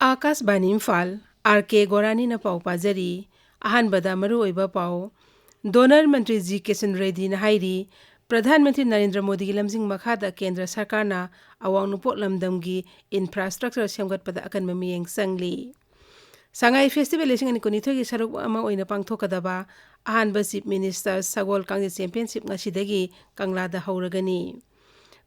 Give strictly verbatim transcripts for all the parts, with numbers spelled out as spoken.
ꯑꯥꯀꯥꯁꯕꯥꯅꯤ Imphal, R ꯀꯦ ꯒꯣꯔꯥꯅꯤꯅ ꯄꯥꯎ ꯄꯥꯖꯔꯤ꯫ ꯑꯍꯥꯟꯕꯗ ꯃꯔꯨꯑꯣꯏꯕ ꯄꯥꯎ꯫ ꯗꯣꯅꯔ ꯃꯟꯇ꯭ꯔꯤ ꯖꯤ ꯀꯤꯁꯟ ꯔꯦꯗꯗꯤꯅ ꯍꯥꯏꯔꯤ, ꯄ꯭ꯔꯙꯥꯟ ꯃꯟꯇ꯭ꯔꯤ ꯅꯔꯦꯟꯗ꯭ꯔ ꯃꯣꯗꯤꯒꯤ ꯂꯝꯖꯤꯡ ꯃꯈꯥꯗ ꯀꯦꯟꯗ꯭ꯔ ꯁꯔꯀꯥꯔꯅ ꯑꯋꯥꯡ ꯅꯣꯡꯄꯣꯛ ꯂꯝꯗꯝꯒꯤ ꯏꯟꯐ꯭ꯔꯥꯁ꯭ꯇ꯭ꯔꯛꯆꯔ ꯁꯦꯝꯒꯠꯄꯗ ꯑꯀꯟꯕ ꯃꯤꯠꯌꯦꯡ ꯆꯪꯂꯤ꯫ ꯁꯉꯥꯏ ꯐꯦꯁꯇꯤꯚꯦꯜ ꯂꯤꯁꯤꯡ ꯑꯅꯤ ꯀꯨꯟꯅꯤꯊꯣꯏꯒꯤ ꯁꯔꯨꯛ ꯑꯃ ꯑꯣꯏꯅ ꯄꯥꯡꯊꯣꯛꯀꯗꯕ ꯑꯍꯥꯟꯕ ꯆꯤꯐ ꯃꯤꯅꯤꯁꯇꯔ ꯁꯒꯣꯜ ꯀꯥꯡꯖꯩ ꯆꯦꯝꯄꯤꯌꯟꯁꯤꯞ ꯉꯁꯤꯗꯒꯤ ꯀꯪꯂꯥꯗ ꯍꯧꯔꯒꯅꯤ꯫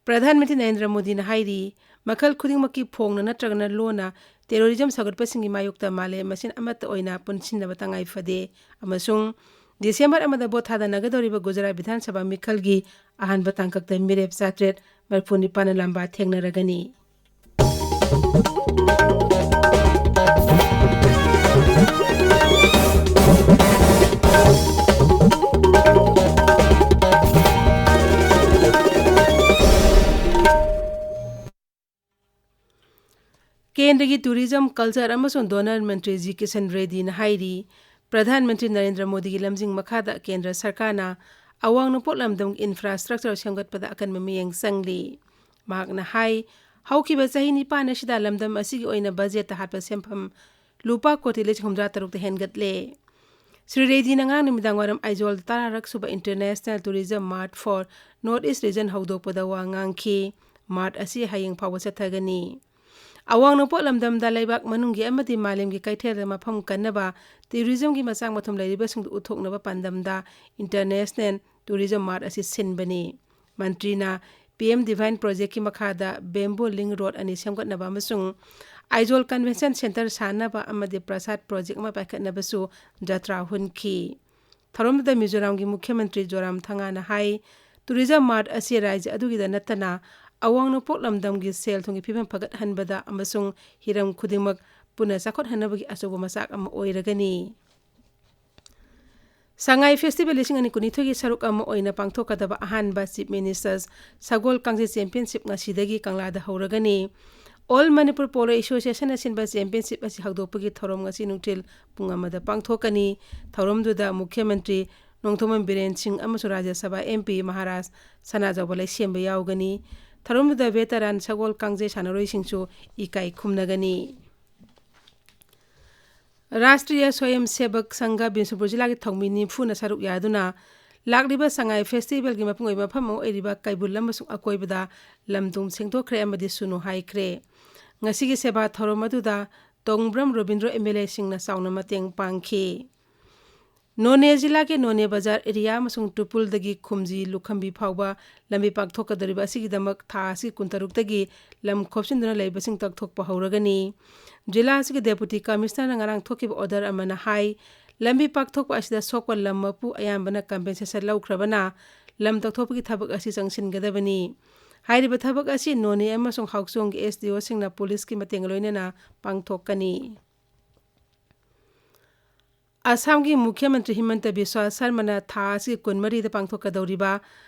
ꯄ꯭ꯔꯙꯥꯟ ꯃꯟꯇ꯭ꯔꯤ ꯅꯔꯦꯟꯗ꯭ꯔ ꯃꯣꯗꯤꯅ ꯍꯥꯏꯔꯤ, ꯃꯈꯜ ꯈꯨꯗꯤꯡꯃꯛꯀꯤ ꯐꯣꯡꯅ ꯅꯠꯇ꯭ꯔꯒꯅ ꯂꯣꯟꯅ ꯇꯦꯔꯣꯔꯤꯖꯝ ꯁꯧꯒꯠꯄꯁꯤꯡꯒꯤ ꯃꯥꯌꯣꯛꯇ ꯃꯥꯂꯦꯝ ꯃꯁꯦꯟ ꯑꯃꯠꯇ ꯑꯣꯏꯅ ꯄꯨꯟꯁꯤꯟꯅꯕ ꯇꯉꯥꯏ ꯐꯗꯦ ꯑꯃꯁꯨꯡ ꯗꯤꯁꯦꯝꯕꯔ ꯑꯃꯗ ꯚꯣꯠ ꯊꯥꯗꯅꯒꯗꯧꯔꯤꯕ ꯒꯨꯖꯔꯥꯠ ꯕꯤꯙꯥꯟ ꯁꯚꯥ ꯃꯤꯈꯜꯒꯤ ꯑꯍꯥꯟꯕ ꯇꯥꯡꯀꯛꯇ ꯃꯤꯔꯦꯞ ꯆꯥꯇ꯭ꯔꯦꯠ ꯃꯔꯤꯐꯨ ꯅꯤꯄꯥꯟꯅ ꯂꯝꯕꯥ ꯊꯦꯡꯅꯔꯒꯅꯤ꯫ ꯀꯦꯟꯗ꯭ꯔꯒꯤ ꯇꯨꯔꯤꯖꯝ, ꯀꯜꯆꯔ ꯑꯃꯁꯨꯡ ꯗꯣꯅꯔ ꯃꯟꯇ꯭ꯔꯤ ꯖꯤ ꯀꯤꯁꯟ ꯔꯦꯗꯗꯤꯅ ꯍꯥꯏꯔꯤ, ꯄ꯭ꯔꯙꯥꯟ ꯃꯟꯇ꯭ꯔꯤ ꯅꯔꯦꯟꯗ꯭ꯔ ꯃꯣꯗꯤꯒꯤ ꯂꯝꯖꯤꯡ ꯃꯈꯥꯗ ꯀꯦꯟꯗ꯭ꯔ ꯁꯔꯀꯥꯔꯅ ꯑꯋꯥꯡ ꯅꯣꯡꯄꯣꯛ ꯂꯝꯗꯝꯒꯤ ꯏꯟꯐ꯭ꯔꯥꯁ꯭ꯇ꯭ꯔꯛꯆꯔ ꯁꯦꯝꯒꯠꯄꯗ ꯑꯀꯟꯕ ꯃꯤꯠꯌꯦꯡ ꯆꯪꯂꯤ꯫ ꯃꯍꯥꯛꯅ ꯍꯥꯏ, ꯍꯧꯈꯤꯕ ꯆꯍꯤ ꯅꯤꯄꯥꯟ ꯑꯁꯤꯗ ꯂꯝꯗꯝ ꯑꯁꯤꯒꯤ ꯑꯣꯏꯅ ꯕꯖꯦꯠꯇ ꯍꯥꯠꯄ ꯁꯦꯟꯐꯝ ꯂꯨꯄꯥ ꯀꯣꯇꯤ ꯂꯤꯁꯤꯡ ꯍꯨꯝꯗ꯭ꯔꯥ ꯇꯔꯨꯛꯇ ꯍꯦꯟꯒꯠꯂꯦ꯫ ꯁ꯭ꯔꯤ ꯔꯦꯗꯗꯤꯅ ꯉꯔꯥꯡ ꯅꯨꯃꯤꯗꯥꯡ ꯋꯥꯏꯔꯝ ꯑꯥꯏꯖꯣꯜ ꯇꯔꯥꯔꯛ ꯁꯨꯕ International Tourism Mart for North East Region ꯍꯧꯗꯣꯛꯄꯗ ꯋꯥ ꯉꯥꯡꯈꯤ꯫ ꯃꯥꯔꯠ ꯑꯁꯤ ꯍꯌꯦꯡ ꯐꯥꯎꯕ ꯆꯠꯊꯒꯅꯤ꯫ ꯑꯋꯥꯡ ꯅꯣꯡꯄꯣꯛ ꯂꯝꯗꯝꯗ ꯂꯩꯕꯥꯛ ꯃꯅꯨꯡꯒꯤ ꯑꯃꯗꯤ ꯃꯥꯂꯦꯝꯒꯤ ꯀꯩꯊꯦꯜꯗ ꯃꯐꯝ ꯀꯟꯅꯕ ꯇꯨꯔꯤꯖꯝꯒꯤ ꯃꯆꯥꯛ ꯃꯊꯨꯝ ꯂꯩꯔꯤꯕꯁꯤꯡꯗꯨ ꯎꯠꯊꯣꯛꯅꯕ ꯄꯥꯟꯗꯝꯗ International Tourism Mart ꯑꯁꯤ ꯁꯤꯟꯕꯅꯤ꯫ ꯃꯟꯇ꯭ꯔꯤꯅ ꯄꯤ ꯑꯦꯝ ꯗꯤꯚꯥꯏꯟ ꯄ꯭ꯔꯣꯖꯦꯛꯀꯤ ꯃꯈꯥꯗ ꯕꯦꯝꯕꯨ ꯂꯤꯡ ꯔꯣꯗ ꯑꯅꯤ ꯁꯦꯝꯒꯠꯅꯕ ꯑꯃꯁꯨꯡ ꯑꯥꯏꯖꯣꯜ ꯀꯟꯚꯦꯟꯁꯟ ꯁꯦꯟꯇꯔ ꯁꯥꯅꯕ ꯑꯃꯗꯤ ꯄ꯭ꯔꯁꯥꯗ ꯄ꯭ꯔꯣꯖꯦꯛ ꯑꯃ ꯄꯥꯏꯈꯠꯅꯕꯁꯨ ꯖꯇ꯭ꯔꯥ ꯍꯨꯟꯈꯤ꯫ ꯊꯧꯔꯝꯗꯨꯗ ꯃꯤꯖꯣꯔꯥꯝꯒꯤ ꯃꯨꯈ꯭ꯌ ꯃꯟꯇ꯭ꯔꯤ ꯖꯣꯔꯥꯝ ꯊꯪꯒꯥꯅ ꯍꯥꯏ, ꯇꯨꯔꯤꯖꯝ ꯃꯥꯔꯠ ꯑꯁꯤ ꯔꯥꯖ꯭ꯌ ꯑꯗꯨꯒꯤꯗ ꯅꯠꯇꯅ ꯑꯋꯥꯡ ꯅꯣꯡꯄꯣꯛ ꯂꯝꯗꯝꯒꯤ ꯁꯦꯜ ꯊꯨꯝꯒꯤ ꯐꯤꯕꯝ ꯐꯒꯠꯍꯟꯕꯗ ꯑꯃꯁꯨꯡ ꯍꯤꯔꯝ ꯈꯨꯗꯤꯡꯃꯛ ꯄꯨꯟꯅ ꯆꯥꯎꯈꯠꯍꯟꯅꯕꯒꯤ ꯑꯆꯧꯕ ꯃꯆꯥꯛ ꯑꯃ ꯑꯣꯏꯔꯒꯅꯤ꯫ ꯁꯉꯥꯏ ꯐꯦꯁꯇꯤꯚꯦꯜ ꯂꯤꯁꯤꯡ ꯑꯅꯤ ꯀꯨꯟꯅꯤꯊꯣꯏꯒꯤ ꯁꯔꯨꯛ ꯑꯃ ꯑꯣꯏꯅ ꯄꯥꯡꯊꯣꯛꯀꯗꯕ ꯑꯍꯥꯟꯕ ꯆꯤꯐ ꯃꯤꯅꯤꯁꯇꯔ ꯁꯒꯣꯜ ꯀꯥꯡꯖꯩ ꯆꯦꯝꯄꯤꯌꯟꯁꯤꯞ ꯉꯁꯤꯗꯒꯤ ꯀꯪꯂꯥꯗ ꯍꯧꯔꯒꯅꯤ꯫ ꯑꯣꯜ ꯃꯅꯤꯄꯨꯔ ꯄꯣꯂꯣ ꯑꯦꯁꯣꯁꯤꯌꯦꯁꯟꯅ ꯁꯤꯟꯕ ꯆꯦꯝꯄꯤꯌꯟꯁꯤꯞ ꯑꯁꯤ ꯍꯧꯗꯣꯛꯄꯒꯤ ꯊꯧꯔꯝ ꯉꯁꯤ ꯅꯨꯡꯊꯤꯜ ꯄꯨꯡ ꯑꯃꯗ ꯄꯥꯡꯊꯣꯛꯀꯅꯤ꯫ ꯊꯧꯔꯝꯗꯨꯗ ꯃꯨꯈ꯭ꯌ ꯃꯟꯇ꯭ꯔꯤ ꯅꯣꯡꯊꯣꯝꯕꯝ ꯕꯤꯔꯦꯟ ꯁꯤꯡ ꯑꯃꯁꯨꯡ ꯔꯥꯖ꯭ꯌ ꯁꯚꯥ ꯑꯦꯝ ꯄꯤ ꯃꯍꯥꯔꯥꯖ ꯁꯅꯥꯖꯥꯎꯕ ꯂꯩꯁꯦꯝꯕ ꯌꯥꯎꯒꯅꯤ꯫ ꯊꯧꯔꯝꯗꯨꯗ ꯚꯦꯇꯔꯥꯟ ꯁꯒꯣꯜ ꯀꯥꯡꯖꯩ ꯁꯥꯟꯅꯔꯣꯏꯁꯤꯡꯁꯨ ꯏꯀꯥꯏ ꯈꯨꯝꯅꯒꯅꯤ꯫ ꯔꯥꯁꯇ꯭ꯔꯤꯌꯥ ꯁ꯭ꯋꯌꯝ ꯁꯦꯕꯛ ꯁꯪꯘ ꯕꯤꯁꯅꯨꯄꯨꯔ ꯖꯤꯂꯥꯒꯤ ꯊꯧꯃꯤ ꯅꯤꯐꯨꯅ ꯁꯔꯨꯛ ꯌꯥꯗꯨꯅ ꯂꯥꯛꯂꯤꯕ ꯁꯉꯥꯏ ꯐꯦꯁꯇꯤꯚꯦꯜꯒꯤ ꯃꯄꯨꯡ ꯑꯣꯏꯕ ꯃꯐꯝ ꯑꯃ ꯑꯣꯏꯔꯤꯕ ꯀꯩꯕꯨꯜ ꯑꯃꯁꯨꯡ ꯑꯀꯣꯏꯕꯗ ꯂꯝ ꯇꯨꯝ ꯁꯦꯡꯗꯣꯛꯈ꯭ꯔꯦ ꯑꯃꯗꯤ ꯁꯨꯅꯨ ꯍꯥꯏꯈ꯭ꯔꯦ꯫ ꯉꯁꯤꯒꯤ ꯁꯦꯕꯥ ꯊꯧꯔꯝ ꯑꯗꯨꯗ ꯇꯣꯡꯕ꯭ꯔꯝ ꯔꯣꯕꯤꯟꯗ꯭ꯔꯣ ꯑꯦꯝ ꯑꯦꯜ ꯑꯦꯁꯤꯡꯅ ꯆꯥꯎꯅ ꯃꯇꯦꯡ ꯄꯥꯡꯈꯤ꯫ ꯅꯣꯅꯦ ꯖꯤꯂꯥꯒꯤ ꯅꯣꯅꯦ ꯕꯖꯥꯔ ꯑꯦꯔꯤꯌꯥ ꯑꯃꯁꯨꯡ ꯇꯨꯄꯨꯜꯗꯒꯤ ꯈꯨꯝꯖꯤ ꯂꯨꯈꯝꯕꯤ ꯐꯥꯎꯕ ꯂꯝꯕꯤ ꯄꯥꯛꯊꯣꯛꯀꯗꯧꯔꯤꯕ ꯑꯁꯤꯒꯤꯗꯃꯛ ꯊꯥ ꯑꯁꯤꯒꯤ ꯀꯨꯟꯇꯔꯨꯛꯇꯒꯤ ꯂꯝ ꯈꯣꯞꯆꯤꯟꯗꯨꯅ ꯂꯩꯕꯁꯤꯡ ꯇꯛꯊꯣꯛꯄ ꯍꯧꯔꯒꯅꯤ꯫ ꯖꯤꯂꯥ ꯑꯁꯤꯒꯤ ꯗꯦꯄꯨꯇꯤ ꯀꯃꯤꯁꯅꯔꯅ ꯉꯔꯥꯡ ꯊꯣꯛꯈꯤꯕ ꯑꯣꯔꯗꯔ ꯑꯃꯅ ꯍꯥꯏ, ꯂꯝꯕꯤ ꯄꯥꯛꯊꯣꯛꯄ ꯑꯁꯤꯗ ꯁꯣꯛꯄ ꯂꯝ ꯃꯄꯨ ꯑꯌꯥꯝꯕꯅ ꯀꯝꯄꯦꯟꯁꯦꯁꯟ ꯂꯧꯈ꯭ꯔꯕꯅ ꯂꯝ ꯇꯛꯊꯣꯛꯄꯒꯤ ꯊꯕꯛ ꯑꯁꯤ ꯆꯪꯁꯤꯟꯒꯗꯕꯅꯤ꯫ ꯍꯥꯏꯔꯤꯕ ꯊꯕꯛ ꯑꯁꯤ ꯅꯣꯅꯦ ꯑꯃꯁꯨꯡ ꯍꯥꯎꯆꯣꯡꯒꯤ ꯑꯦꯁ ꯗꯤ ꯑꯣꯁꯤꯡꯅ ꯄꯨꯂꯤꯁꯀꯤ ꯃꯇꯦꯡ ꯂꯣꯏꯅꯅ ꯄꯥꯡꯊꯣꯛꯀꯅꯤ꯫ ꯑꯁꯥꯝꯒꯤ ꯃꯨꯈ꯭ꯌ ꯃꯟꯇ꯭ꯔꯤ ꯍꯤꯃꯟꯇ ꯕꯤꯁ꯭ꯋꯥ ꯁꯔꯃꯅ ꯊꯥ ꯑꯁꯤꯒꯤ ꯀꯨꯟꯃꯔꯤꯗ ꯄꯥꯡꯊꯣꯛꯀꯗꯧꯔꯤꯕ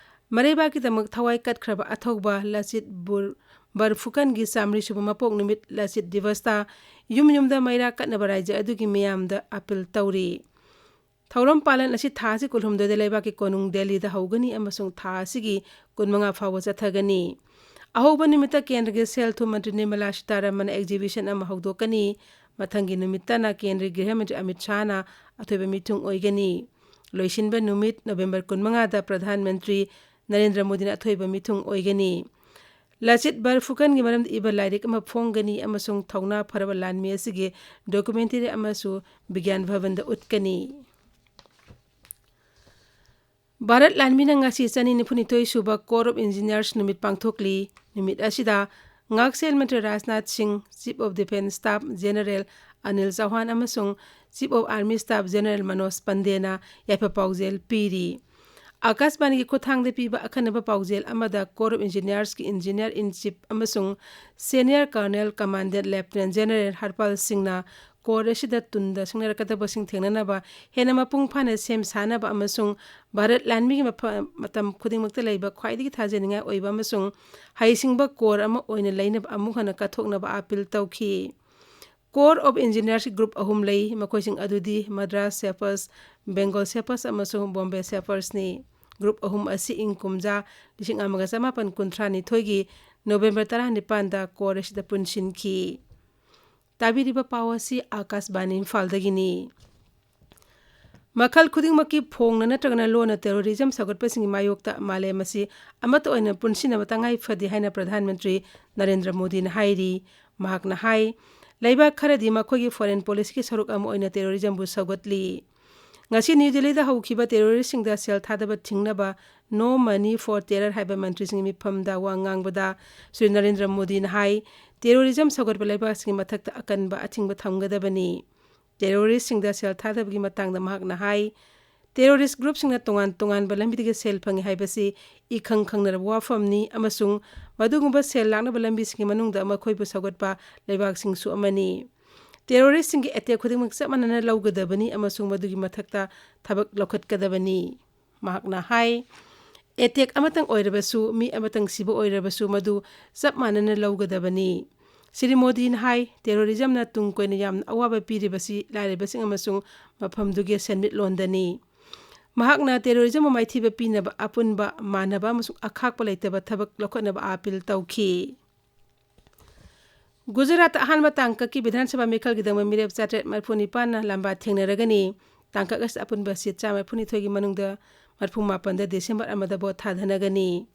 ꯃꯔꯩꯕꯥꯛꯀꯤꯗꯃꯛ ꯊꯋꯥꯏ ꯀꯠꯈ꯭ꯔꯕ ꯑꯊꯧꯕ ꯂꯆꯤꯠ ꯕꯨꯔ-, ꯕꯔꯐꯨꯀꯟꯒꯤ ꯆꯥꯃꯔꯤ ꯁꯨꯕ ꯃꯄꯣꯛ ꯅꯨꯃꯤꯠ ꯂꯆꯤꯠ ꯗꯤꯕꯁꯇ ꯌꯨꯝ ꯌꯨꯝꯗ ꯃꯩꯔꯥ ꯀꯠꯅꯕ ꯔꯥꯏꯖ꯭ꯌ ꯑꯗꯨꯒꯤ ꯃꯤꯌꯥꯝꯗ ꯑꯄꯤꯜ ꯇꯧꯔꯤ꯫ ꯊꯧꯔꯝ ꯄꯥꯂꯟ ꯑꯁꯤ ꯊꯥ ꯑꯁꯤ ꯀꯨꯟꯍꯨꯝꯗꯣꯏꯗ ꯂꯩꯕꯥꯛꯀꯤ ꯀꯣꯅꯨꯡ ꯗꯦꯜꯂꯤꯗ ꯍꯧꯒꯅꯤ ꯑꯃꯁꯨꯡ ꯊꯥ ꯑꯁꯤꯒꯤ ꯀꯨꯟꯃꯉꯥ ꯐꯥꯎꯕ ꯆꯠꯊꯒꯅꯤ꯫ ꯑꯍꯧꯕ ꯅꯨꯃꯤꯠꯇ ꯀꯦꯟꯗ꯭ꯔꯒꯤ ꯁꯦꯜ ꯊꯨꯝ ꯃꯟꯇ꯭ꯔꯤ ꯅꯤꯔꯃꯂꯥ ꯁꯤꯇꯥꯔꯥꯃꯟꯅ ꯑꯦꯛꯖꯤꯕꯤꯁꯟ ꯑꯃ ꯍꯧꯗꯣꯛꯀꯅꯤ꯫ ꯃꯊꯪꯒꯤ ꯅꯨꯃꯤꯠꯇꯅ ꯀꯦꯟꯗ꯭ꯔꯒꯤ ꯒ꯭ꯔꯤꯍ ꯃꯟꯇ꯭ꯔꯤ ꯑꯃꯤꯠ ꯁꯥꯍꯅ ꯑꯊꯣꯏꯕ ꯃꯤꯊꯨꯡ ꯑꯣꯏꯒꯅꯤ꯫ ꯂꯣꯏꯁꯤꯟꯕ ꯅꯨꯃꯤꯠ ꯅꯣꯕꯦꯝꯕꯔ ꯀꯨꯟꯃꯉꯥꯗ ꯄ꯭ꯔꯙꯥꯟ ꯃꯟꯇ꯭ꯔꯤ ꯅꯔꯦꯟꯗ꯭ꯔ ꯃꯣꯗꯤꯅ ꯑꯊꯣꯏꯕ ꯃꯤꯊꯨꯡ ꯑꯣꯏꯒꯅꯤ꯫ ꯂꯆꯤꯠ ꯕꯔꯐꯨꯀꯟꯒꯤ ꯃꯔꯝꯗ ꯏꯕ ꯂꯥꯏꯔꯤꯛ ꯑꯃ ꯐꯣꯡꯒꯅꯤ ꯑꯃꯁꯨꯡ ꯊꯧꯅꯥ ꯐꯔꯕ ꯂꯥꯟꯃꯤ ꯑꯁꯤꯒꯤ ꯗꯣꯀꯨꯃꯦꯟꯇꯔꯤ ꯑꯃꯁꯨ ꯕꯤꯒ꯭ꯌꯥꯟ ꯚꯕꯟꯗ ꯎꯠꯀꯅꯤ꯫ ꯚꯥꯔꯠ ꯂꯥꯟꯃꯤꯅ ꯉꯁꯤ ꯆꯅꯤ ꯅꯤꯐꯨꯅꯤꯊꯣꯏ ꯁꯨꯕ Corps of Engineers ꯅꯨꯃꯤꯠ ꯄꯥꯡꯊꯣꯛꯂꯤ꯫ ꯅꯨꯃꯤꯠ ꯑꯁꯤꯗ ꯉꯥꯛꯁꯦꯜ ꯃꯟꯇ꯭ꯔꯤ ꯔꯥꯖꯅꯥꯊ ꯁꯤꯡ, Chief of Defence Staff General Anil ꯆꯧꯍꯥꯟ ꯑꯃꯁꯨꯡ Chief of Army Staff General Manoj ꯄꯟꯗꯦꯅ ꯌꯥꯏꯐ ꯄꯥꯎꯖꯦꯜ ꯄꯤꯔꯤ꯫ ꯑꯀꯥꯁꯕꯥꯅꯤꯒꯤ ꯈꯨꯠꯊꯥꯡꯗ ꯄꯤꯕ ꯑꯈꯟꯅꯕ ꯄꯥꯎꯖꯦꯜ ꯑꯃꯗ Corps of Engineersꯀꯤ Engineer in Chief ꯑꯃꯁꯨꯡ Senior Colonel Commandant Lieutenant General ꯍꯔꯄꯥꯜ ꯁꯤꯡꯅ Corps ꯑꯁꯤꯗ ꯇꯨꯡꯗ ꯁꯤꯡꯅꯔꯛꯀꯗꯕꯁꯤꯡ ꯊꯦꯡꯅꯅꯕ ꯍꯦꯟꯅ ꯃꯄꯨꯡ ꯐꯥꯅ ꯁꯦꯝ ꯁꯥꯅꯕ ꯑꯃꯁꯨꯡ ꯚꯥꯔꯠ ꯂꯥꯟꯃꯤꯒꯤ ꯃꯐ-, ꯃꯇꯝ ꯈꯨꯗꯤꯡꯃꯛꯇ ꯂꯩꯕ ꯈ꯭ꯋꯥꯏꯗꯒꯤ ꯊꯥꯖꯅꯤꯡꯉꯥꯏ ꯑꯣꯏꯕ ꯑꯃꯁꯨꯡ ꯍꯩꯁꯤꯡꯕ Corps ꯑꯃ ꯑꯣꯏꯅ ꯂꯩꯅꯕ ꯑꯃꯨꯛ ꯍꯟꯅ ꯀꯠꯊꯣꯛꯅꯕ ꯑꯄꯤꯜ ꯇꯧꯈꯤ꯫ Corps of Engineersꯀꯤ group ꯑꯍꯨꯝ ꯂꯩ, ꯃꯈꯣꯏꯁꯤꯡ ꯑꯗꯨꯗꯤ Madras Sappers, Bengal Sappers ꯑꯃꯁꯨꯡ Bombay Sappersꯅꯤ꯫ Group ꯑꯍꯨꯝ ꯑꯁꯤ ꯏꯪ ꯀꯨꯝꯖꯥ ꯂꯤꯁꯤꯡ ꯑꯃꯒ ꯆꯃꯥꯄꯟ ꯀꯨꯟꯊ꯭ꯔꯥ ꯅꯤꯊꯣꯏꯒꯤ ꯅꯣꯕꯦꯝꯕꯔ ꯇꯔꯥꯅꯤꯄꯥꯟꯗ Corps ꯑꯁꯤꯗ ꯄꯨꯟꯁꯤꯟꯈꯤ꯫ ꯇꯥꯕꯤꯔꯤꯕ ꯄꯥꯎ ꯑꯁꯤ ꯑꯥꯀꯥꯁꯕꯥꯅꯤ ꯏꯝꯐꯥꯜꯗꯒꯤꯅꯤ꯫ ꯃꯈꯜ ꯈꯨꯗꯤꯡꯃꯛꯀꯤ ꯐꯣꯡꯅ ꯅꯠꯇ꯭ꯔꯒꯅ ꯂꯣꯟꯅ terrorism ꯁꯧꯒꯠꯄꯁꯤꯡꯒꯤ ꯃꯥꯌꯣꯛꯇ ꯃꯥꯂꯦꯝ ꯑꯁꯤ ꯑꯃꯠꯇ ꯑꯣꯏꯅ ꯄꯨꯟꯁꯤꯟꯅꯕ ꯇꯉꯥꯏ ꯐꯗꯦ ꯍꯥꯏꯅ ꯄ꯭ꯔꯙꯥꯟ ꯃꯟꯇ꯭ꯔꯤ ꯅꯔꯦꯟꯗ꯭ꯔ ꯃꯣꯗꯤꯅ ꯍꯥꯏꯔꯤ꯫ ꯃꯍꯥꯛꯅ ꯍꯥꯏ, ꯂꯩꯕꯥꯛ ꯈꯔꯗꯤ ꯃꯈꯣꯏꯒꯤ foreign policyꯒꯤ ꯁꯔꯨꯛ ꯑꯃ ꯑꯣꯏꯅ terrorismꯕꯨ ꯁꯧꯒꯠꯂꯤ꯫ ꯉꯁꯤ ꯅ꯭ꯌꯨ ꯗꯦꯜꯂꯤꯗ ꯍꯧꯈꯤꯕ terroristꯁꯤꯡꯗ ꯁꯦꯜ ꯊꯥꯗꯕ ꯊꯤꯡꯅꯕ No Money for Terror ꯍꯥꯏꯕ ꯃꯟꯇ꯭ꯔꯤꯁꯤꯡꯒꯤ ꯃꯤꯐꯝꯗ ꯋꯥ ꯉꯥꯡꯕꯗ ꯁ꯭ꯔꯤ ꯅꯔꯦꯟꯗ꯭ꯔ ꯃꯣꯗꯤꯅ ꯍꯥꯏ, terrorism ꯁꯧꯒꯠꯄ ꯂꯩꯕꯥꯛꯁꯤꯡꯒꯤ ꯃꯊꯛꯇ ꯑꯀꯟꯕ ꯑꯊꯤꯡꯕ ꯊꯝꯒꯗꯕꯅꯤ꯫ Terroristꯁꯤꯡꯗ ꯁꯦꯜ ꯊꯥꯗꯕꯒꯤ ꯃꯇꯥꯡꯗ ꯃꯍꯥꯛꯅ ꯍꯥꯏ, terrorist groupꯁꯤꯡꯅ ꯇꯣꯉꯥꯟ ꯇꯣꯉꯥꯟꯕ ꯂꯝꯕꯤꯗꯒꯤ ꯁꯦꯜ ꯐꯪꯏ ꯍꯥꯏꯕꯁꯤ ꯏꯈꯪ ꯈꯪꯅꯔꯕ ꯋꯥꯐꯝꯅꯤ ꯑꯃꯁꯨꯡ ꯃꯗꯨꯒꯨꯝꯕ ꯁꯦꯜ ꯂꯥꯛꯅꯕ ꯂꯝꯕꯤꯁꯤꯡꯒꯤ ꯃꯅꯨꯡꯗ ꯃꯈꯣꯏꯕꯨ ꯁꯧꯒꯠꯄ ꯂꯩꯕꯥꯛꯁꯤꯡꯁꯨ ꯑꯃꯅꯤ꯫ Terroristꯁꯤꯡꯒꯤ attack ꯈꯨꯗꯤꯡꯃꯛ ꯆꯞ ꯃꯥꯟꯅꯅ ꯂꯧꯒꯗꯕꯅꯤ ꯑꯃꯁꯨꯡ ꯃꯗꯨꯒꯤ ꯃꯊꯛꯇ ꯊꯕꯛ ꯂꯧꯈꯠꯀꯗꯕꯅꯤ꯫ ꯃꯍꯥꯛꯅ ꯍꯥꯏ, attack ꯑꯃꯇꯪ ꯑꯣꯏꯔꯕꯁꯨ, ꯃꯤ ꯑꯃꯇꯪ ꯁꯤꯕ ꯑꯣꯏꯔꯕꯁꯨ, ꯃꯗꯨ ꯆꯞ ꯃꯥꯟꯅꯅ ꯂꯧꯒꯗꯕꯅꯤ꯫ ꯁ꯭ꯔꯤ ꯃꯣꯗꯤꯅ ꯍꯥꯏ, terrorismꯅ ꯇꯨꯡ ꯀꯣꯏꯅ ꯌꯥꯝꯅ ꯑꯋꯥꯕ ꯄꯤꯔꯤꯕꯁꯤ ꯂꯥꯏꯔꯕꯁꯤꯡ ꯑꯃꯁꯨꯡ ꯃꯐꯝꯗꯨꯒꯤ ꯁꯦꯟꯃꯤꯠꯂꯣꯟꯗꯅꯤ꯫ ꯃꯍꯥꯛꯅ terrorismꯕꯨ ꯃꯥꯏꯊꯤꯕ ꯄꯤꯅꯕ ꯑꯄꯨꯟꯕ, ꯃꯥꯟꯅꯕ ꯑꯃꯁꯨꯡ ꯑꯈꯥꯛꯄ ꯂꯩꯇꯕ ꯊꯕꯛ ꯂꯧꯈꯠꯅꯕ appeal ꯇꯧꯈꯤ꯫ ꯒꯨꯖꯔꯥꯠꯇ ꯑꯍꯥꯟꯕ ꯇꯥꯡꯀꯛꯀꯤ ꯕꯤꯙꯥꯟ ꯁꯚꯥ ꯃꯤꯈꯜꯒꯤꯗꯃꯛ ꯃꯤꯔꯦꯞ ꯆꯥꯇ꯭ꯔꯦꯠ ꯃꯔꯤꯐꯨ ꯅꯤꯄꯥꯟꯅ ꯂꯝꯕꯥ ꯊꯦꯡꯅꯔꯒꯅꯤ꯫ ꯇꯥꯡꯀꯛ ꯑꯁꯤꯗ ꯑꯄꯨꯟꯕ seat ꯆꯥꯝꯃ ꯃꯔꯤꯐꯨꯅꯤꯊꯣꯏꯒꯤ ꯃꯅꯨꯡꯗ ꯃꯔꯤꯐꯨ ꯃꯥꯄꯟꯗ December ꯑꯃꯗ vote ꯊꯥꯗꯅꯒꯅꯤ꯫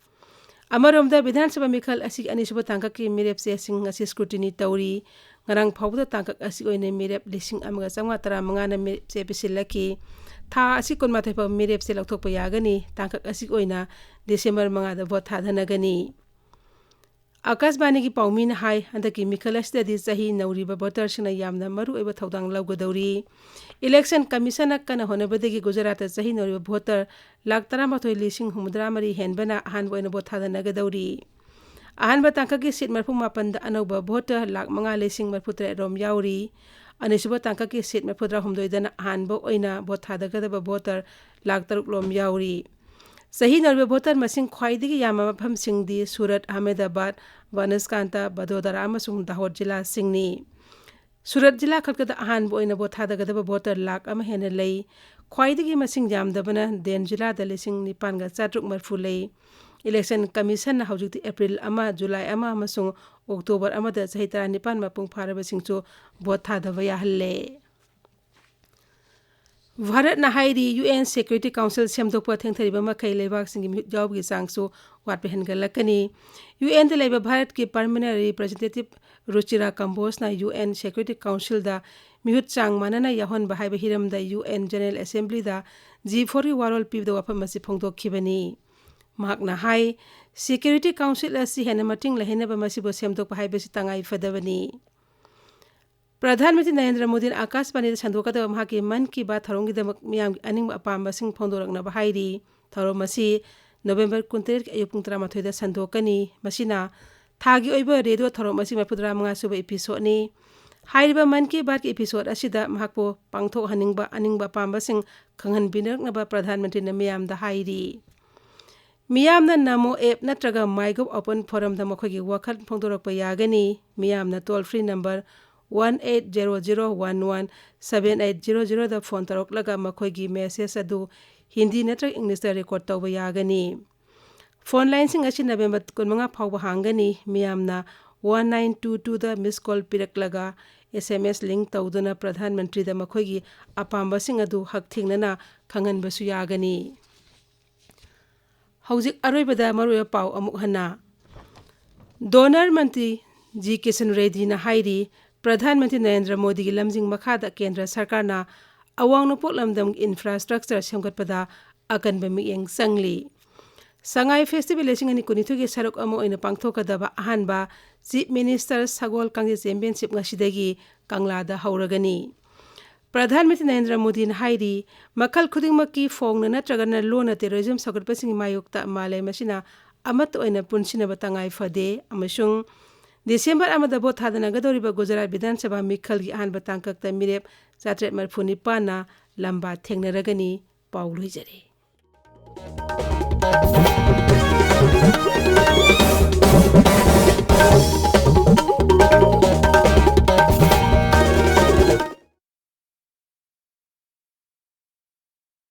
ꯑꯃꯔꯣꯝꯗ, ꯕꯤꯙꯥꯟ ꯁꯚꯥ ꯃꯤꯈꯜ ꯑꯁꯤꯒꯤ ꯑꯅꯤꯁꯨꯕ ꯇꯥꯡꯀꯛꯀꯤ ꯃꯤꯔꯦꯞ ꯆꯦꯁꯤꯡ ꯉꯁꯤ scrutiny ꯇꯧꯔꯤ꯫ ꯉꯔꯥꯡ ꯐꯥꯎꯕꯗ ꯇꯥꯡꯀꯛ ꯑꯁꯤꯒꯤ ꯑꯣꯏꯅ ꯃꯤꯔꯦꯞ ꯂꯤꯁꯤꯡ ꯑꯃꯒ ꯆꯥꯝꯃꯉꯥ ꯇꯔꯥꯃꯉꯥꯅ ꯃꯤꯔꯦꯞ ꯆꯦ ꯄꯤꯁꯤꯜꯂꯛꯈꯤ꯫ ꯊꯥ ꯑꯁꯤ ꯀꯨꯟꯃꯥꯊꯣꯏ ꯐꯥꯎꯕ ꯃꯤꯔꯦꯞ ꯆꯦ ꯂꯧꯊꯣꯛꯄ ꯌꯥꯒꯅꯤ꯫ ꯇꯥꯡꯀꯛ ꯑꯁꯤꯒꯤ ꯑꯣꯏꯅ December ꯃꯉꯥꯗ vote ꯊꯥꯗꯅꯒꯅꯤ꯫ ꯑꯥꯀꯥꯁꯕꯥꯅꯤꯒꯤ ꯄꯥꯎꯃꯤꯅ ꯍꯥꯏ, ꯍꯟꯗꯛꯀꯤ ꯃꯤꯈꯜ ꯑꯁꯤꯗꯗꯤ ꯆꯍꯤ ꯅꯧꯔꯤꯕ voterꯁꯤꯡꯅ ꯌꯥꯝꯅ ꯃꯔꯨꯑꯣꯏꯕ ꯊꯧꯗꯥꯡ ꯂꯧꯒꯗꯧꯔꯤ꯫ Election Commissionꯅ ꯀꯟꯅ ꯍꯣꯠꯅꯕꯗꯒꯤ ꯒꯨꯖꯔꯥꯠꯇ ꯆꯍꯤ ꯅꯧꯔꯤꯕ voter ꯂꯥꯈ ꯇꯔꯥꯃꯥꯊꯣꯏ ꯂꯤꯁꯤꯡ ꯍꯨꯝꯐꯨꯇꯔꯥ ꯃꯔꯤ ꯍꯦꯟꯕꯅ ꯑꯍꯥꯟꯕ ꯑꯣꯏꯅ vote ꯊꯥꯗꯅꯒꯗꯧꯔꯤ꯫ ꯑꯍꯥꯟꯕ ꯇꯥꯡꯀꯛꯀꯤ seat ꯃꯔꯤꯐꯨ ꯃꯥꯄꯟꯗ ꯑꯅꯧꯕ voter ꯂꯥꯈ ꯃꯉꯥ ꯂꯤꯁꯤꯡ ꯃꯔꯤꯐꯨ ꯇꯔꯦꯠ ꯔꯣꯝ ꯌꯥꯎꯔꯤ꯫ ꯑꯅꯤꯁꯨꯕ ꯇꯥꯡꯀꯛꯀꯤ seat ꯃꯔꯤꯐꯨꯇꯔꯥ ꯍꯨꯝꯗꯣꯏꯗꯅ ꯑꯍꯥꯟꯕ ꯑꯣꯏꯅ vote ꯊꯥꯗꯒꯗꯕ voter ꯂꯥꯈ ꯇꯔꯨꯛ ꯂꯣꯝ ꯌꯥꯎꯔꯤ꯫ ꯆꯍꯤ ꯅꯧꯔꯤꯕ voter ꯃꯁꯤꯡ ꯈ꯭ꯋꯥꯏꯗꯒꯤ ꯌꯥꯝꯕ ꯃꯐꯝꯁꯤꯡꯗꯤ ꯁꯨꯔꯠ, ꯑꯍꯃꯦꯗꯥꯕꯥꯗ, ꯕꯅꯁꯀꯥꯟꯇꯥ, ꯕꯗꯣꯗꯔꯥ ꯑꯃꯁꯨꯡ ꯗꯥꯍꯣꯗ ꯖꯤꯂꯥꯁꯤꯡꯅꯤ꯫ ꯁꯨꯔꯠ ꯖꯤꯂꯥ ꯈꯛꯇꯗ ꯑꯍꯥꯟꯕ ꯑꯣꯏꯅ vote ꯊꯥꯗꯒꯗꯕ voter ꯂꯥꯈ ꯑꯃ ꯍꯦꯟꯅ ꯂꯩ꯫ ꯈ꯭ꯋꯥꯏꯗꯒꯤ ꯃꯁꯤꯡ ꯌꯥꯝꯗꯕꯅ ꯗꯦꯟ ꯖꯤꯂꯥꯗ ꯂꯤꯁꯤꯡ ꯅꯤꯄꯥꯟꯒ ꯆꯥꯇ꯭ꯔꯨꯛ ꯃꯔꯤꯐꯨ ꯂꯩ꯫ Election Commissionꯅ ꯍꯧꯖꯤꯛꯇꯤ April ꯑꯃ, July ꯑꯃ ꯑꯃꯁꯨꯡ October ꯑꯃꯗ ꯆꯍꯤ ꯇꯔꯥꯅꯤꯄꯥꯟ ꯃꯄꯨꯡ ꯐꯥꯔꯕꯁꯤꯡꯁꯨ vote ꯊꯥꯗꯕ ꯌꯥꯍꯜꯂꯦ꯫ ꯚꯥꯔꯠꯅ ꯍꯥꯏꯔꯤ, UN Security Council ꯁꯦꯝꯗꯣꯛꯄ ꯊꯦꯡꯊꯔꯤꯕ ꯃꯈꯩ ꯂꯩꯕꯥꯛꯁꯤꯡꯒꯤ ꯃꯤꯍꯨꯠ ꯌꯥꯎꯕꯒꯤ ꯆꯥꯡꯁꯨ ꯋꯥꯠꯄ ꯍꯦꯟꯒꯠꯂꯛꯀꯅꯤ꯫ UNꯗ ꯂꯩꯕ ꯚꯥꯔꯠꯀꯤ Permanent Representative ꯔꯨꯆꯤꯔꯥ ꯀꯝꯕꯣꯖꯅ UN Security Councilꯗ ꯃꯤꯍꯨꯠ ꯆꯥꯡ ꯃꯥꯟꯅꯅ ꯌꯥꯎꯍꯟꯕ ꯍꯥꯏꯕ ꯍꯤꯔꯝꯗ UN General Assemblyꯗ G fourꯒꯤ ꯋꯥꯔꯣꯜ ꯄꯤꯕꯗ ꯋꯥꯐꯝ ꯑꯁꯤ ꯐꯣꯡꯗꯣꯛꯈꯤꯕꯅꯤ꯫ ꯃꯍꯥꯛꯅ ꯍꯥꯏ, Security Council ꯑꯁꯤ ꯍꯦꯟꯅ ꯃꯇꯤꯡ ꯂꯩꯍꯟꯅꯕ ꯃꯁꯤꯕꯨ ꯁꯦꯝꯗꯣꯛꯄ ꯍꯥꯏꯕꯁꯤ ꯇꯉꯥꯏ ꯐꯗꯕꯅꯤ꯫ ꯄ꯭ꯔꯙꯥꯟ ꯃꯟꯇ꯭ꯔꯤ ꯅꯔꯦꯟꯗ꯭ꯔ ꯃꯣꯗꯤꯅ ꯑꯥꯀꯥꯁꯕꯥꯅꯤꯗ ꯁꯟꯗꯣꯛꯀꯗꯕ ꯃꯍꯥꯛꯀꯤ ꯃꯟ ꯀꯤ ꯕꯥꯠ ꯊꯧꯔꯝꯒꯤꯗꯃꯛ ꯃꯤꯌꯥꯝꯒꯤ ꯑꯅꯤꯡꯕ ꯑꯄꯥꯝꯕꯁꯤꯡ ꯐꯣꯡꯗꯣꯔꯛꯅꯕ ꯍꯥꯏꯔꯤ꯫ ꯊꯧꯔꯝ ꯑꯁꯤ November ꯀꯨꯟꯇꯔꯦꯠꯀꯤ ꯑꯌꯨꯛ ꯄꯨꯡ ꯇꯔꯥꯃꯥꯊꯣꯏꯗ ꯁꯟꯗꯣꯛꯀꯅꯤ꯫ ꯃꯁꯤꯅ ꯊꯥꯒꯤ ꯑꯣꯏꯕ ꯔꯦꯗꯤꯑꯣ ꯊꯧꯔꯝ ꯑꯁꯤ ꯃꯔꯤꯐꯨꯇꯔꯥ ꯃꯉꯥ ꯁꯨꯕ episodeꯅꯤ꯫ ꯍꯥꯏꯔꯤꯕ ꯃꯟ ꯀꯤ ꯕꯥꯠꯀꯤ episode ꯑꯁꯤꯗ ꯃꯍꯥꯛꯄꯨ ꯄꯥꯡꯊꯣꯛꯍꯟꯅꯤꯡꯕ ꯑꯅꯤꯡꯕ ꯑꯄꯥꯝꯕꯁꯤꯡ ꯈꯪꯍꯟꯕꯤꯅꯔꯛꯅꯕ ꯄ꯭ꯔꯙꯥꯟ ꯃꯟꯇ꯭ꯔꯤꯅ ꯃꯤꯌꯥꯝꯗ ꯍꯥꯏꯔꯤ꯫ ꯃꯤꯌꯥꯝꯅ ꯅꯃꯣ app ꯅꯠꯇ꯭ꯔꯒ MyGov open forumꯗ ꯃꯈꯣꯏꯒꯤ ꯋꯥꯈꯜ ꯐꯣꯡꯗꯣꯔꯛꯄ ꯌꯥꯒꯅꯤ꯫ ꯃꯤꯌꯥꯝꯅ toll free number one eight zero zero one one seven eight zero zeroꯗ phone ꯇꯧꯔꯛꯂꯒ ꯃꯈꯣꯏꯒꯤ message ꯑꯗꯨ ꯍꯤꯟꯗꯤ ꯅꯠꯇ꯭ꯔꯒ Englishꯇ record ꯇꯧꯕ ꯌꯥꯒꯅꯤ꯫ Phone lineꯁꯤꯡ ꯑꯁꯤ November ꯀꯨꯟꯃꯉꯥ ꯐꯥꯎꯕ ꯍꯥꯡꯒꯅꯤ꯫ ꯃꯤꯌꯥꯝꯅ one nine two twoꯗ miss call ꯄꯤꯔꯛꯂꯒ SMS link ꯇꯧꯗꯨꯅ ꯄ꯭ꯔꯙꯥꯟ ꯃꯟꯇ꯭ꯔꯤꯗ ꯃꯈꯣꯏꯒꯤ ꯑꯄꯥꯝꯕꯁꯤꯡ ꯑꯗꯨ ꯍꯛꯊꯦꯡꯅꯅ ꯈꯪꯍꯟꯕꯁꯨ ꯌꯥꯒꯅꯤ꯫ ꯍꯧꯖꯤꯛ ꯑꯔꯣꯏꯕꯗ ꯃꯔꯨꯑꯣꯏꯕ ꯄꯥꯎ ꯑꯃꯨꯛ ꯍꯟꯅ꯫ Donor ꯃꯟꯇ꯭ꯔꯤ G ꯀꯤꯁꯟ ꯔꯦꯗꯤꯅ ꯍꯥꯏꯔꯤ, ꯄ꯭ꯔꯙꯥꯟ ꯃꯟꯇ꯭ꯔꯤ ꯅꯔꯦꯟꯗ꯭ꯔ ꯃꯣꯗꯤꯒꯤ ꯂꯝꯖꯤꯡ ꯃꯈꯥꯗ ꯀꯦꯟꯗ꯭ꯔ ꯁꯔꯀꯥꯔꯅ ꯑꯋꯥꯡ ꯅꯣꯡꯄꯣꯛ ꯂꯝꯗꯝꯒꯤ infrastructure ꯁꯦꯝꯒꯠꯄꯗ ꯑꯀꯟꯕ ꯃꯤꯠꯌꯦꯡ ꯆꯪꯂꯤ꯫ ꯁꯉꯥꯏ Festival ꯂꯤꯁꯤꯡ ꯑꯅꯤ ꯀꯨꯟꯅꯤꯊꯣꯏꯒꯤ ꯁꯔꯨꯛ ꯑꯃ ꯑꯣꯏꯅ ꯄꯥꯡꯊꯣꯛꯀꯗꯕ ꯑꯍꯥꯟꯕ Chief Minister ꯁꯒꯣꯜ ꯀꯥꯡꯖꯩ Championship ꯉꯁꯤꯗꯒꯤ ꯀꯪꯂꯥꯗ ꯍꯧꯔꯒꯅꯤ꯫ ꯄ꯭ꯔꯙꯥꯟ ꯃꯟꯇ꯭ꯔꯤ ꯅꯔꯦꯟꯗ꯭ꯔ ꯃꯣꯗꯤꯅ ꯍꯥꯏꯔꯤ, ꯃꯈꯜ ꯈꯨꯗꯤꯡꯃꯛꯀꯤ ꯐꯣꯡꯅ ꯅꯠꯇ꯭ꯔꯒꯅ ꯂꯣꯟꯅ terrorism ꯁꯧꯒꯠꯄꯁꯤꯡꯒꯤ ꯃꯥꯌꯣꯛꯇ ꯃꯥꯂꯦꯝ ꯑꯁꯤꯅ ꯑꯃꯠꯇ ꯑꯣꯏꯅ ꯄꯨꯟꯁꯤꯟꯅꯕ ꯇꯉꯥꯏ ꯐꯗꯦ ꯑꯃꯁꯨꯡ December ꯑꯃꯗ vote ꯊꯥꯗꯅꯒꯗꯧꯔꯤꯕ ꯒꯨꯖꯔꯥꯠ ꯕꯤꯙꯥꯟ ꯁꯚꯥ ꯃꯤꯈꯜꯒꯤ ꯑꯍꯥꯟꯕ ꯇꯥꯡꯀꯛꯇ ꯃꯤꯔꯦꯞ ꯆꯥꯇ꯭ꯔꯦꯠ ꯃꯔꯤꯐꯨ ꯅꯤꯄꯥꯟꯅ ꯂꯝꯕꯥ ꯊꯦꯡꯅꯔꯒꯅꯤ꯫ ꯄꯥꯎ ꯂꯣꯏꯖꯔꯦ꯫